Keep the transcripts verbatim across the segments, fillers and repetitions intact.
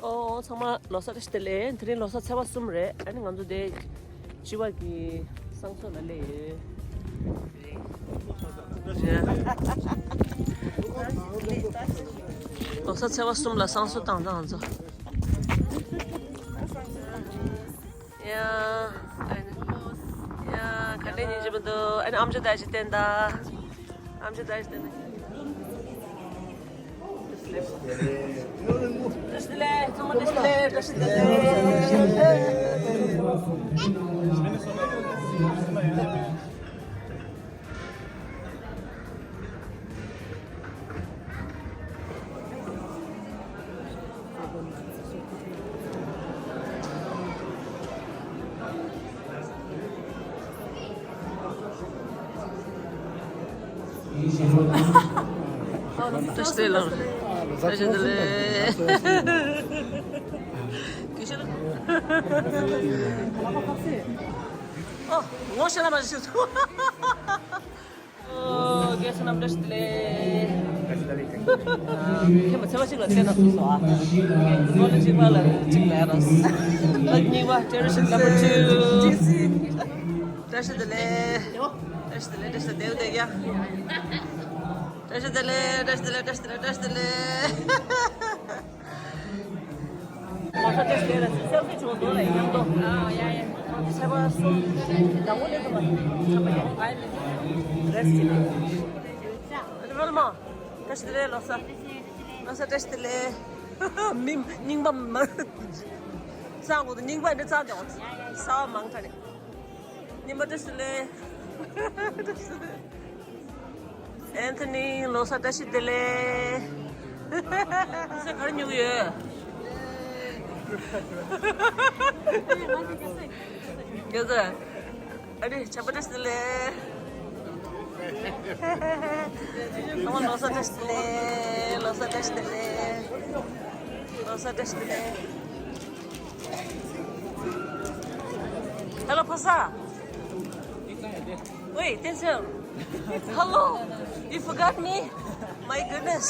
ཨོ། ཚང་མ་ལོ་གསར་བཀྲ་ཤིས་བདེ་ལེགས། དེ་རིང་ལོ་གསར་ཚེས་པ་གསུམ་རེད། ཨ་ནི་ང་ཚོ་དེ་སྤྱི་བ་གི་བསང་གསོལ་ལ་སླེབས་ཡོད། ལོ་གསར་ཚེས་པ་གསུམ་ལ་བསང་གསོལ་བཏང་ད་ང་ཚོ། ཡ། ཨ་ནི། ཡ། ག་འདྲ་ཡིན་གྱི་མི་འདུག་ཨ་ནི་ཨམ་ཅོག་ད་ཅིག་བསྟན་ད། ཨམ་ཅོག་ད་ཅིག་བསྟན་ད། བཀྲ་ཤིས་བདེ་ལེགས། ཚང་མ་བཀྲ་ཤིས་བདེ་ལེགས། བཀྲ་ཤིས་བདེ་ལེགས། བཀྲ་ཤིས་བདེ་ལེགས། བཀྲ་ཤིས་བདེ་ལེགས། ཨོ། ངོ་ཤེས་ན་མ་ཤེས། ཨོ། རྒན་ཚང་རྣམས་བཀྲ་ཤིས་བདེ་ལེགས། ཁྱེད་མ་ཚེས་པ་གཅིག་ལ་བསྟན་ན་ཐུག་སོང་ཨ། ལོ་ལ་གཅིག་པ་ལ་གཅིག་ལ་རོ། ལ་གཉིས་པ་ཊེ་རི་ཤིག་ནམ་བར་ཊུ། བཀྲ་ཤིས་བདེ་ལེགས། བཀྲ་ཤིས་བདེ་ལེགས། བཀྲ་ཤིས་བདེ་ལེགས། བཀྲ་ཤིས་བདེ་ལེགས། བཀྲ་ཤིས་བདེ་ལེགས། བཀྲ་ཤིས་བདེ་ལེགས། བཀྲ་ཤིས་བདེ་ལེགས། ལོ་གསར་བཀྲ་ཤིས་བདེ་ལེགས། སེལ་ཕི་བྱུང་འདུག་ལ་མཉམ་དུ། ཨ་ཡ་ཡ། ཚེས་པ་གསུམ། དང་པོ་ལས་དུ་མ་ཚང་མ་ཡ། རེས་ཅི། རེ་མ་ལ་མ། བཀྲ་ཤིས་བདེ་ལེགས། ལོ་གསར། ལོ་གསར་བཀྲ་ཤིས་བདེ་ལེགས། མི་རྙིང་པ་མ། གཙང་པོ་དུ་རྙིང་པ་འདི་གཙང་དེ་འོང་། ས་བ་མང་ཐ་རེ། རྙིང་པ་བཀྲ་ཤིས་བདེ་ལེགས། བཀྲ་ཤིས་བདེ་ལེགས། ཨན་ཐོ་ནི་ལོ་གསར་བཀྲ་ཤིས་བདེ་ལེགས། ཁྱེད་ཚོ་ག་རེ་ཉོ་གི་ཡོད། ཁྱེད་ཚོ། ཨ་ནི་ཆབ་བཀྲ་ཤིས་བདེ་ལེགས། ཚང་མ་ལོ་གསར་བཀྲ་ཤིས་བདེ་ལེགས། ལོ་གསར་བཀྲ་ཤིས་བདེ་ལེགས། ལོ་གསར་བཀྲ་ཤིས་བདེ་ལེགས། Hello, ཕོ་གསར། Wait, Denzel. Hello. You forgot me? My goodness.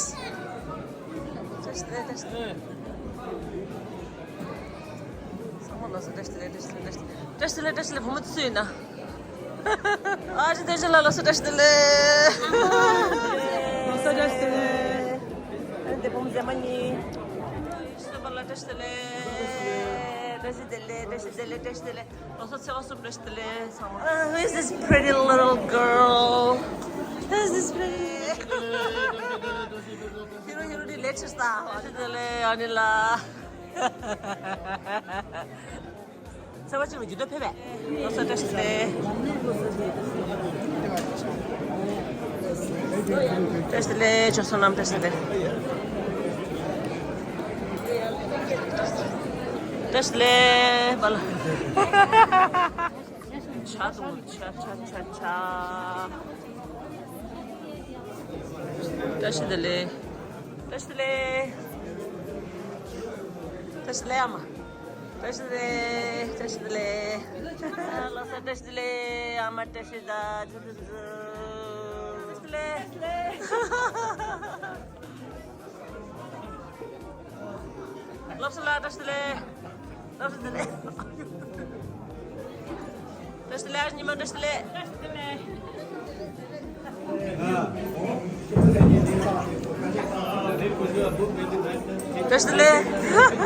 བཀྲ་ཤིས་བདེ་ལེགས། བཀྲ་ཤིས་བདེ་ལེགས། ཚང་མ་ལོ་གསར་བཀྲ་ཤིས་བདེ་ལེགས། བཀྲ་ཤིས་བདེ་ལེགས། བཀྲ་ཤིས་བདེ་ལེགས། བཀྲ་ཤིས་བདེ་ལེགས། བུ་མོ་དེ་སུ་ཡིན་ན། ཨ་ཅེ་བདེ་ཆེན་ལགས་ལོ་གསར་བཀྲ་ཤིས་བདེ་ལེགས། ལོ་གསར་བཀྲ་ཤིས་བདེ་ལེགས། ཨ་ནི་བུ་མོ་མཛེས་མ་གཉིས། ཤི་པ་ལ་བཀྲ་ཤིས་བདེ་ལེགས། བཀྲ་ཤིས་བདེ་ལེགས། བཀྲ་ཤིས་བདེ་ལེགས། བཀྲ་ཤིས་བདེ་ལེགས། ལོ་གསར་ཚེས་པ་གསུམ་བཀྲ་ཤིས་བདེ་ལེགས། ཚང་མ། Uh, who is this pretty little girl? Who is this pretty? ཧི་རོ་ཧི་རོ་ནི་ལེ་ཆེ་སྟ། བཀྲ་ཤིས་བདེ་ལེགས། ཨ་ནི་ལ། ཚེས་པ་གཅིག་ལ་རྒྱུན་དུ་ཕེབས་པས། ལོ་གསར་བཀྲ་ཤིས་བདེ་ལེགས། བཀྲ་ཤིས་བདེ་ལེགས། ཇོ་སོ་ནམ་བཀྲ་ཤིས་བདེ་ལེགས། བཀྲ་ཤིས་བདེ་ལེགས། པ་ལ། ཆ་དུ་ཆ་ཆ་ཆ་ཆ། བཀྲ་ཤིས་བདེ་ལེགས། བཀྲ་ཤིས་བདེ་ལེགས། བཀྲ་ཤིས་བདེ་ལེགས་ཨ་མ། བཀྲ་ཤིས་བདེ་ལེགས། བཀྲ་ཤིས་བདེ་ལེགས། ལོ་གསར་བཀྲ་ཤིས་བདེ་ལེགས། ཨ་མ་བཀྲ་ཤིས་བདེ་ལེགས། བཀྲ་ཤིས་བདེ་ལེགས། ལོ་གསར་ལ་བཀྲ་ཤིས་བདེ་ལེགས། བཀྲ་ཤིས་བདེ་ལེགས། བཀྲ་ཤིས་བདེ་ལེགས། ཉི་མ་བཀྲ་ཤིས་བདེ་ལེགས། བཀྲ་ཤིས་བདེ་ལེགས།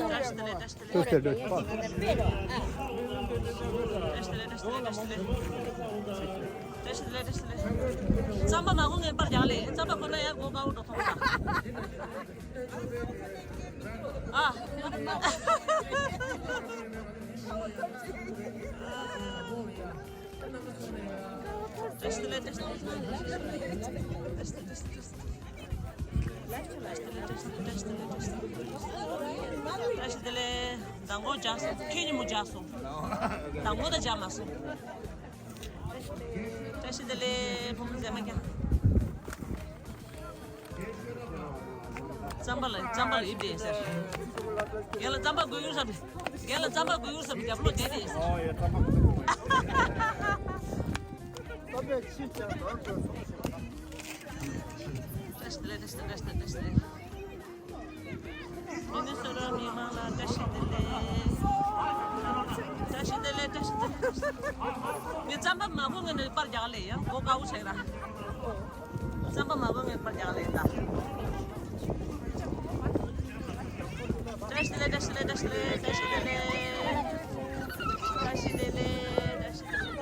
བཀྲ་ཤིས་བདེ་ལེགས། བཀྲ་ཤིས་བདེ་ལེགས། བཀྲ་ཤིས་བདེ་ལེགས། བཀྲ་ཤིས་བདེ་ལེགས། བཀྲ་ཤིས་བདེ་ལེགས། རྩམ་པ་མ་གོ་ངན་པར་རྒྱག་ལེ། རྩམ་པ་ཁོ་ན་ཡར་སྒོ་དཀར་པོ་འགྲོ་ཐོག་ད། ཨ། བཀྲ་ཤིས་བདེ་ལེགས། བཀྲ་ཤིས་བདེ་ལེགས། བཀྲ་ཤིས་བདེ་ལེགས། བཀྲ་ཤིས་བདེ་ལེགས། བཀྲ་ཤིས་བདེ་ལེགས། མདང་དགོང་རྒྱག་སོང་། ཁྱེད་གཉིས་མོ་རྒྱག་སོང་། མདང་དགོང་ད་རྒྱག་མ་སོང་། བཀྲ་ཤིས་བདེ་ལེགས། བུ་མོ་མཛེས་མ་རྒྱག་རྩམ་པ་ལ་རྩམ་པ་ལ་ཡིབ་བསྡད་ཟེར། རྒན་ལགས་རྩམ་པ་དགོས་ཡོད་ས་རེད། རྒན་ལགས་རྩམ་པ་དགོས་ཡོད་ས་རེད། རྒྱབ་ལོགས་བསྡད་བསྡད་ཟེར། ཨོ་ཡ། རྩམ་པ་དགོས་ཡོད་ས་རེད། རྩམ་པའི་ཕྱིར་ཀྱང་ལོག་དགོས་སོང་། བཀྲ་ཤིས་བདེ་ལེགས། བཀྲ་ཤིས་བདེ་ལེགས། བཀྲ་ཤིས་བདེ་ལེགས། བཀྲ་ཤིས་བདེ་ལེགས། མི་ནི་སོ་ར་མི་མང་ལ་བཀྲ་ཤིས་བདེ་ལེགས། བཀྲ་ཤིས་བདེ་ལེགས། བཀྲ་ཤིས་བདེ་ལེགས། ངས་རྩམ་པ་མ་གོ་ངས་ནི་པར་རྒྱག་ལེ་ཡང་སྒོ་དཀར་པོ་བྱས་ར། རྩམ་པ་མ་གོ་ངས་པར་རྒྱག་ལེ་ད། བཀྲ་ཤིས་བདེ་ལེགས། བཀྲ་ཤིས་བདེ་ལེགས། བཀྲ་ཤིས་བདེ་ལེགས། བཀྲ་ཤིས་བདེ་ལེགས། བཀྲ་ཤིས་བདེ་ལེགས། བཀྲ་ཤིས་བདེ་ལེགས།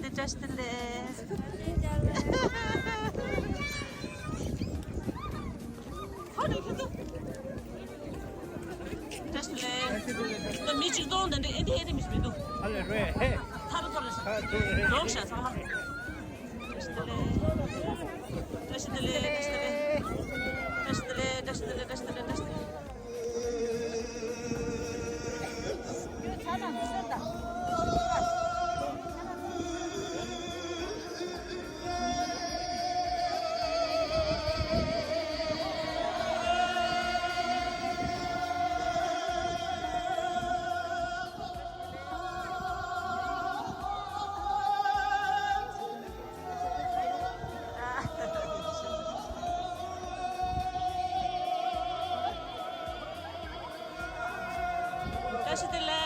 འདི་བཀྲ་ཤིས་བདེ་ལེགས། ཧ་ལས་ཁྱོད་ཚོ། བཀྲ་ཤིས་བདེ་ལེགས། ད་མི་གཅིག་སྟོང་དང་འདྲ་ཨེ་འདི་ཨེ་འདི་མི་ཞིག་མི་འདུག་ཧ་ལས་རེད་ཧེ། ཐར་ཐོར་རེད་ཤག་ཐར་ཐོར་རེད། ལོག་ཤག་ཚང་མ། བཀྲ་ཤིས་བདེ་ལེགས། བཀྲ་ཤིས་བདེ་ལེགས། བཀྲ་ཤིས་བདེ་ལེགས། བཀྲ་ཤིས་བདེ་ལེགས། བཀྲ་ཤིས་བདེ་ལེགས། བཀྲ་ཤིས་བདེ་ལེགས། བཀྲ་ཤིས་བདེ་ལེགས། བཀྲ་ཤིས་བདེ་ལེགས།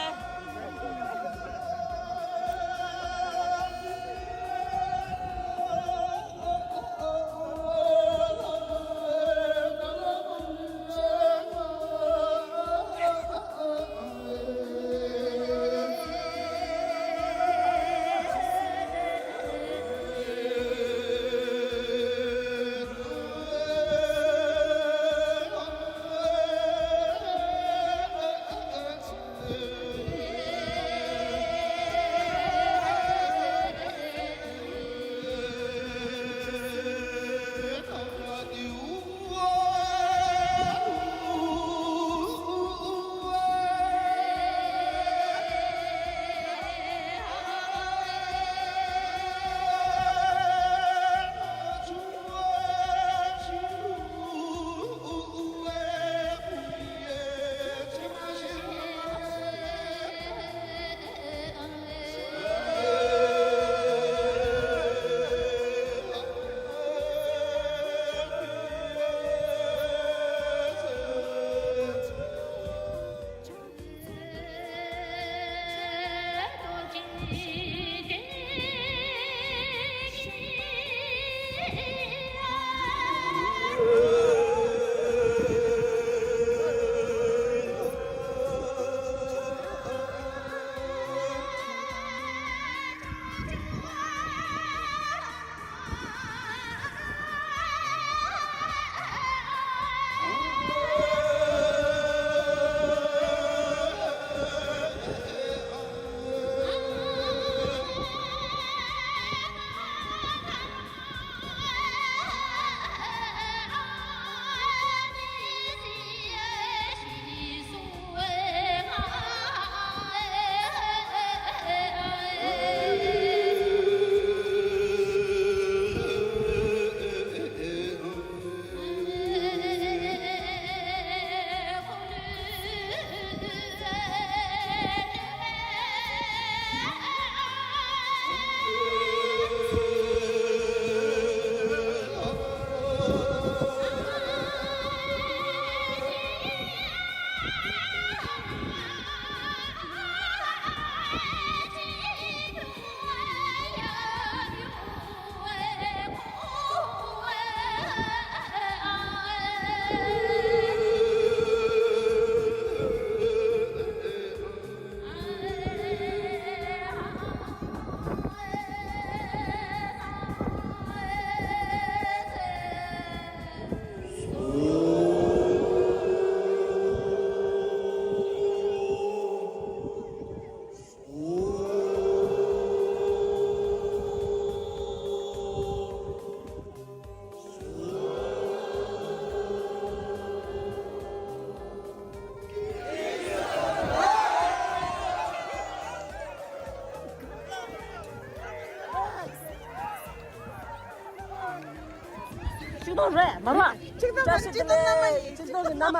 ཆིག་སྟོང་རེད་མ་རེད། ཆིག་སྟོང་མ་རེད། ཆིག་སྟོང་མནའ་མ་ཡིན། ཆིག་སྟོང་གི་མནའ་མ།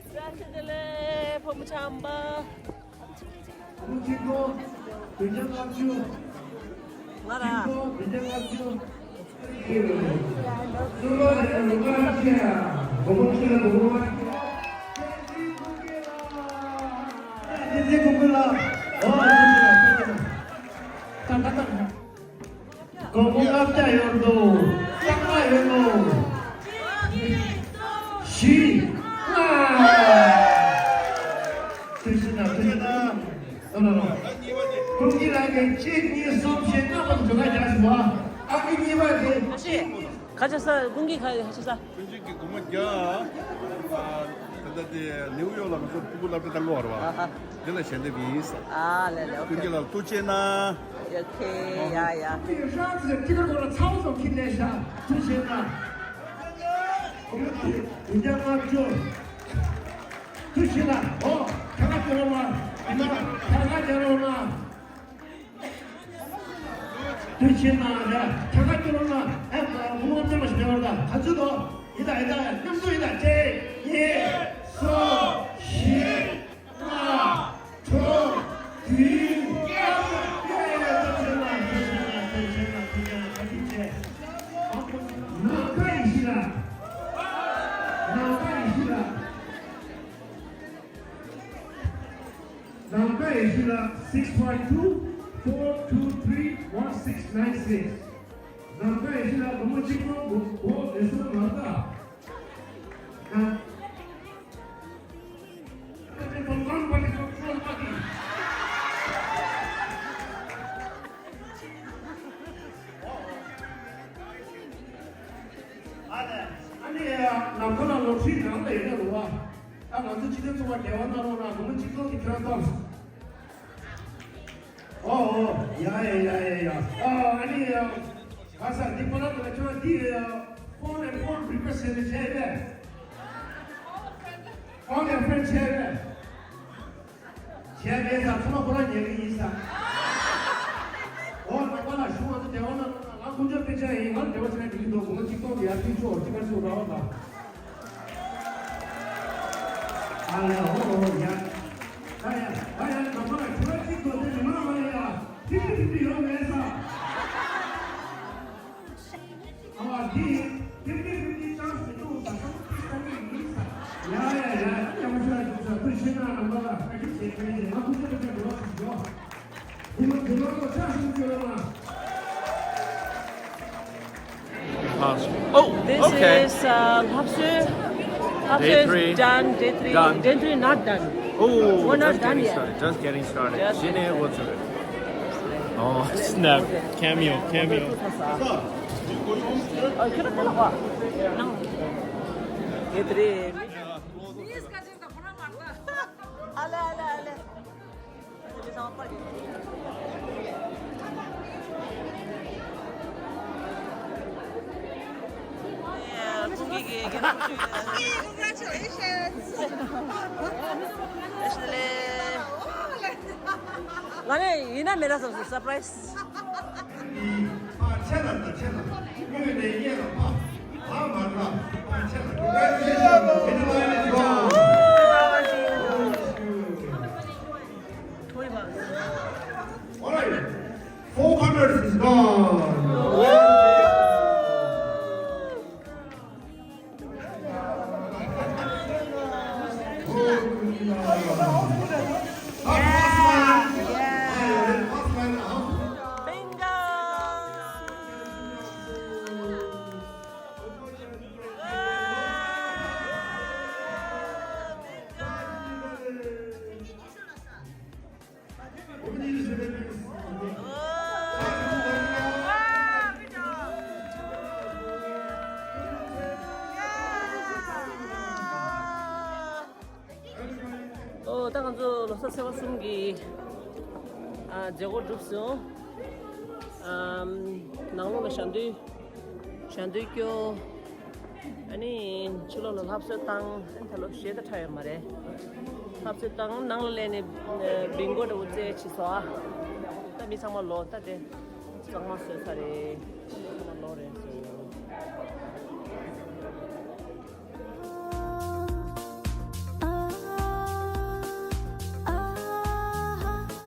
བཀྲ་ཤིས་བདེ་ལེགས་ཕོ་མོ་ཆམ་པ། ཆིག་སྟོང་བདུན་བརྒྱ་ལྔ་བཅུ། ང་ར། ཆིག་སྟོང་བདུན་བརྒྱ་ལྔ་བཅུ། ད་ད་ད། དགོང་མོ་ལྔ་བརྒྱ་ཡོད་དོ། གཙང་མ་ཡོད་དོ། བཞི། ལྔ། ཐུགས་རྗེ་གནང་། ཐུགས་རྗེ་གནང་། ཨོ་ལོ་ལོ། ཀུན་གྱིས་རང་གི་གཅིག་གཉིས། ཁ་ཆེ་ས་ཀུན་གྱི་ཁ་ཁ་ཆེ་ས། ཀུན་གྱི་གི་སྒོར་མོ་བརྒྱ། ཨ། ད་ལྟ་དེ་ནེའུ་ཡོག་ལ་ང་ཚོ་ཕྲུ་གུ་སློབ་གྲྭ་བཏང་གི་ཡོད་རེད་བ། ཨ་ཧ། དེ་ལ་ཞལ་འདེབས་ཡིན་ས། ཨ་ལེ་ལེ། ཨོ་ཀུན་གྱི་ཁེ། ལ་ཐུགས་རྗེ་གནང་། ཨོ་ཁེ། ཡ་ཡ། ཐུགས་རྗེ་གནང་། ཐུགས་རྗེ་གནང་། ཨོ། ཐང་ག་སྐྱོར་རོགས་གནང་། ཐང་ག་སྐྱོར་རོགས་གནང་། ཐུགས་རྗེ་གནང་། ཡ། ཐང་ག་སྐྱོར་རོགས་གནང་། ཨ། ངོ་མ་ཙམ་མ་ཞིག་བསྡད་པར་ད། ག་ཚོད་དོ། ཡིན་ད་ཡིན་ད། མཉམ་དུ་ཡིན་ད། གཅིག་གཉིས་གསུམ་བཞི་ལྔ་དྲུག་བདུན་བརྒྱད། ཡ་ཡ་ཡ། ཐུགས་རྗེ་གནང་། ཐུགས་རྗེ་གནང་། ཐུགས་རྗེ་གནང་། ཐུགས་རྗེ་གནང་། བཀའ་དྲིན་ཆེ། ནམ་མཁའ་ཡེ་ཤེས་ལགས། ནམ་མཁའ་ཡེ་ཤེས་ལགས། ནམ་མཁའ་ཡེ་ཤེས་ལགས། six five two four two three one six nine six། ནམ་མཁའ་ཡེ་ཤེས་ལགས། སྒོར་མོ་གཅིག་སྟོང་། སྒོར་སྒོར་ལས་སུ་མ་ལྟ། ནམ། ཨ་ནི་ནམ་མཁའ་ལ་ལོ་ཁྲི་རང་ལ་ཡོད་རེད་བ། ད་ང་ཚོ་སྤྱི་མཐུན་ཚོགས་པ་འབྲེལ་བ་གནང་རོགས་གནང་། སྒོར་མོ་གཅིག་སྟོང་གི་ཁྱེད་རང་གཏོང་། ཨོ་ཨོ། ཡ་ཡ་ཡ་ཡ་ཡ། ཨ་ཨ་ནི་ཡ། ག་ས་འདི་པ་ལ་དེ་ལ་ཁྱོད་འདི་ཡ། Phone and phone request བྱས་ནས་བྱས་པས། Phone and friend བྱས་པས། བྱས་པས་ད་ཚང་མ་ཁོ་རང་ཉལ་གི་ཡིན་ས། ཨོ་ནང་པ་ལ་ཞུ་བ་ཚོ་དེ་བ་ན་ང་ཁོང་ཚོ་དཔེ་ཆ་ཡིན། ང་དེ་བ་ཆ་ཡིན་འགྲིག་གི་འདུག་སྒོར་མོ་གཅིག་སྟོང་དེ་ཡར་ཕུལ་ཆོག་ཅི་ག་ཚོད་ར་བ་དང་། ཨ་ལས། ཨོ་ཨོ་ཡ། ད་ཡ་ད་ཡ། ནང་པ་ལ་ཁྱོད་གཅིག་སྟོང་དེ་མི་མང་བ་ཡ། ཕི་ཕི་ཕི་ཕི་ཡོད་མེད་ས། ཨ་འདི་ཕི་ཕི་ཕི་ཕི་ཅང་སི་ཏུ་ད་ཁ་ཁ་ཁ་ཡིན་ས། ཡ་ཡ་ཡ། ཡ་མ་ཤ་ཡ་ཤ་ཐུགས་རྗེ་གནང་། ནང་པ་ལ་ཨ་ཅིག་བྱེད་མཁན་དེ་ང་ཁུ་ཚོ་ཁ་ཁ་འགྲོ་བ་ཞིག་འགྲོ། Oh, this okay. Is uh, Lhapsö. Lhapsö is done. Day three. Done. Day three not done. Oh, we're not done yet. Just getting started. Just getting started. Oh, snap. Cameo, cameo. Oh, kira tala kwa. Day three. Ale, ale, ale. Congratulations. ང་ནི་ཡིན་ན་མེད་ན་བསམ་སོང་། སར་པ་རའི་སི། All right, four hundred is gone. ཨོ། ད་ང་ཚོ་ལོ་གསར་ཚེས་པ་གསུམ་གྱི་ཨ་མཛད་སྒོ་གྲུབ་སོང་། ཨམ། ནང་ལོགས་ལ་ཞལ་འདོན། ཞལ་འདོན་སྐྱོར། ཨ་ནི་ཕྱི་ལོགས་ལ་ལྷ་གསོལ་བཏང་། ཨ་ནི་ད་ལོ་གཞས་ད་འཁྲབ་ཡོད་མ་རེད། ལྷ་གསོལ་བཏང་། ནང་ལ་སླེབས་ནས་ཨ་བིང་གོ་འདྲ་བོ་རྩེད་བྱས་སོང་ཨ། ད་མི་ཚང་མ་ལོག་ད་དེ་གཙང་མ་བཟོས་ཚར་རེད། ཚང་མ་ལོག་རེད།